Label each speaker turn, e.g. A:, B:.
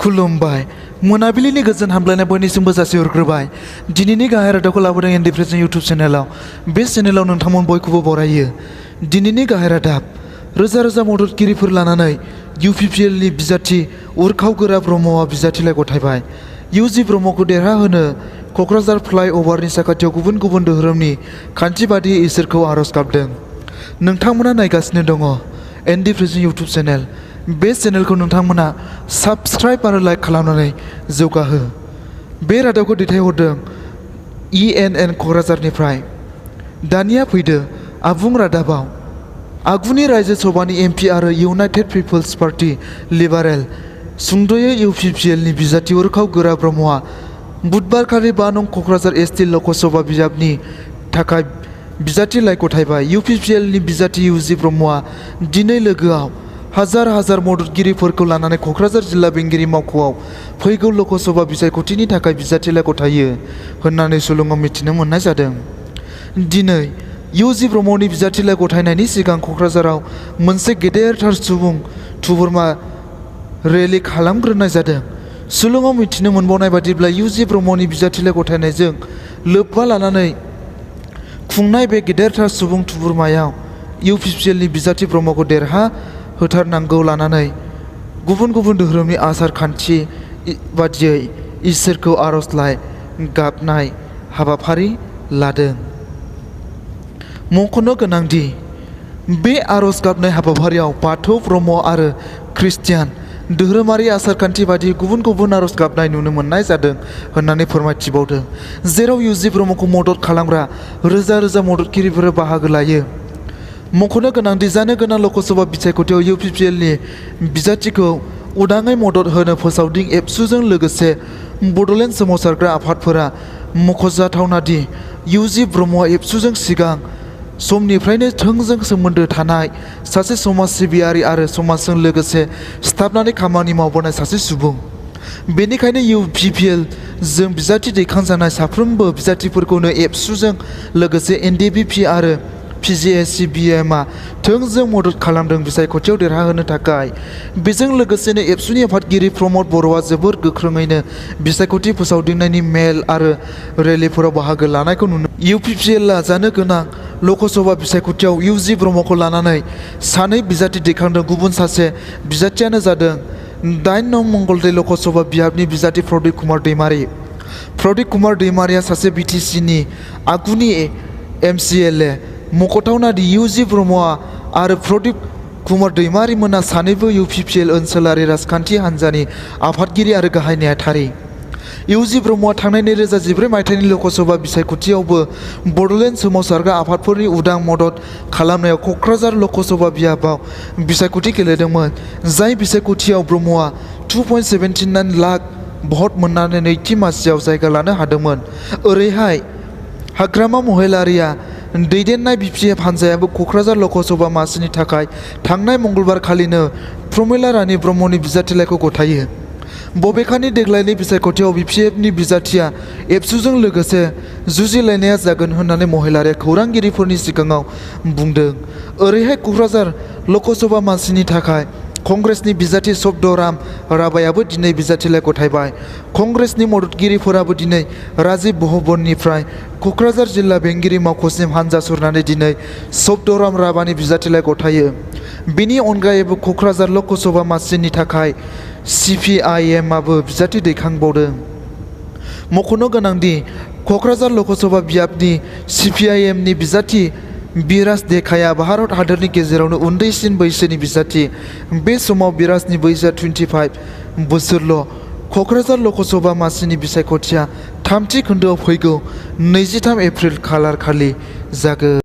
A: खुलुमबाय मोनाबिलिनि गोजोन हामलायनाय बयनिसिमबो जासिहरग्रोबाय। दिनैनि गाहाय रादाबखौ लाबोदों एनडिप्रेसन इउटिउब चेनेलाव। बे चेनेलाव नोंथांमोन बयखौबो बरायो। दिनैनि गाहाय रादाब रोजा रोजा मददगिरिफोर लानानै इउपिपिएलनि बिजाथि उरखाव गोरा ब्रह्मआ बिजाथिलाइ गथायबाय। इउजि ब्रह्मखौ देरहाहोनो क'क्राझार फ्लाइअभारनि साखाथियाव गुबुन गुबुन धोरोमनि खान्थि बादियै इसोरखौ आरज गाबदों। नोंथांमोना नायगासिनो दङ एनडिप्रेसन इउटिउब चेनेल। बे चेनेलखौ नोंथांमोना साबस्क्राइब आरो लाइक खालामनानै जौगाहो। बे रादाबखौ दैथायहरदों ENN क'क्राझारनिफ्राय। दानिया फैदो आबुं रादाबाव। आगुनि रायजो सभानि MP आरो इउनाइटेड पिपल्स पार्टी लिबारेल सुंद'यै इउपिपिएलनि बिजाथि उरखाव गोरा ब्रह्मआ बुधबारखालि 5 नं क'क्राझार ST लकसभा बिजाबनि थाखाय बिजाथिलाइ गथायबाय। इउपिपिएलनि बिजाथि इउजि ब्रह्मआ दिनै लोगोआव हाजार हाजार मददगिरिफोरखौ लानानै क'क्राझार जिल्ला बेंगिरि मावख'आव फैगौ लकसभा बिसायख'थिनि थाखाय बिजाथिलाइ गथायो होननानै सुलुङाव मिथिनो मोननाय जादों। दिनै इउजि ब्रह्मनि बिजाथिलाइ गथायनायनि सिगां क'क्राझाराव मोनसे गेदेरथार सुबुं थुबुरमा रेलि खालामग्रोनाय जादों। सुलुङाव मिथिनो मोनबावनाय बादिब्ला इउजि ब्रह्मनि बिजाथिलाइ गथायनायजों लोब्बा लानानै खुंनाय बे गेदेरथार सुबुं थुबुरमायाव इउपिपिएलनि बिजाथि ब्रह्मखौ होथारनांगौ लानानै गुबुन गुबुन धोरोमनि आसार खान्थि बादियै इसोरखौ आर'जलाइ गाबनाय हाबाफारि लादों। मख'नो गोनांदि बे आर'ज गाबनाय हाबाफारियाव बाथौ, ब्रह्म आरो ख्रिस्टियान धोरोमारि आसारखान्थि बादियै गुबुन गुबुन आर'ज गाबनाय नुनो मोननाय जादों होननानै फोरमायथिबावदों। जेराव इउजि ब्रह्मखौ मदद खालामग्रा रोजा रोजा मददगिरिफोरा बाहागो लायो। मख'नो गोनांदि जानो गोनां लकसभा बिसायख'थियाव इउपिपिएलनि बिजाथिखौ उदाङै मदद होनो फोसावदिं एबसुजों लोगोसे बड'लेण्ड सोमावसारग्रा आफादफोरा मख'जाथावना दि इउजि ब्रह्मआ एबसुजों सिगां समनिफ्रायनो थोंजों सोमोन्दो थानाय सासे समाज सिबियारि आरो समाजजों लोगोसे सिथाबनानै खामानि मावबोनाय सासे सुबुं। बेनिखायनो इउपिपिएलजों बिजाथि दैखांजानाय साफ्रोमबो बिजाथिफोरखौनो एबसुजों लोगोसे NDBP आरो PGSCBMआ थोंजों मदद खालामदों बिसायख'थियाव देरहाहोनो थाखाय। बेजों लोगोसेनो एबसुनि आफादगिरि प्रमद बर'आ जोबोद गोख्रोङैनो बिसायख'थि फोसावदिंनायनि मेल आरो रेलिफोराव बाहागो लानायखौ नुनो। इउपिपिएलआ जानो गोनां लकसभा बिसायख'थियाव इउजि ब्रह्मखौ लानानै सानै बिजाथि दैखांदों। गुबुन सासे बिजाथियानो जादों 8 नं मंगलदै लकसभा बियाबनि बिजाथि प्रदीप कुमार दैमारी। प्रदीप कुमार दैमारीया सासे BTCनि आगुनि MCLA। मख'थावना दि इउजि ब्रह्म आरो प्रदीप कुमार दैमारीमोना सानैबो इउपिपिएल ओनसोलारि राजखान्थि हान्जानि आफादगिरि आरो गाहाय नेहाथारि। इउजि ब्रह्मआ थांनाय 2013 मायथाइनि लकसभा बिसायख'थियावबो बड'लेण्ड सोमावसारग्रा आफादफोरनि उदां मदद खालामनायाव क'क्राझार लकसभा बियाबाव बिसायख'थि गेलेदोंमोन। जाय बिसायख'थियाव ब्रह्मआ 2.79 लाख भट मोननानै नैथि मासियाव जायगा लानो हादोंमोन। ओरैहाय हाग्रामा महिलारिया दैदेननाय BPF हान्जायाबो क'क्राझार लकसभा मासिनि थाखाय थांनाय मंगलबार खालिनो प्रमिला रानी ब्रह्मनि बिजाथिलाइखौ गथायो। बबेखानि देग्लायनि बिसायख'थियाव BPFनि बिजाथिया एबसुजों लोगोसे जुजिलायनाया जागोन होननानै महिलारिया खौरांगिरिफोरनि सिगाङाव बुंदों। ओरैहाय क'क्राझार लकसभा मासिनि थाखाय कंग्रेसनि बिजाथि शब्दराम राभायाबो दिनै बिजाथिलाइ गथायबाय। कंग्रेसनि मददगिरिफोराबो दिनै राजीव भवननिफ्राय क'क्राझार जिल्ला बेंगिरि मावख'सिम हानजा सुरनानै दिनै शब्दराम राभानि बिजाथिलाइ गथायो। बेनि अनगायैबो क'क्राझार लकसभा मासिनि थाखाय CPIMआबो बिजाथि दैखांबावदों। मख'नो गोनांदि क'क्राझार लकसभा बियाबनि CPIMनि बिजाथि बिराज देखाया भारत हादरनि गेजेरावनो उन्दैसिन बैसोनि बिजाथि। बे समाव बिराजनि बैसोआ 25 बोसोरल'। क'क्राझार लकसभा मासिनि बिसायख'थिया थामथि खोन्दोआव फैगौ 23 एप्रिल खालार खालि जागोन।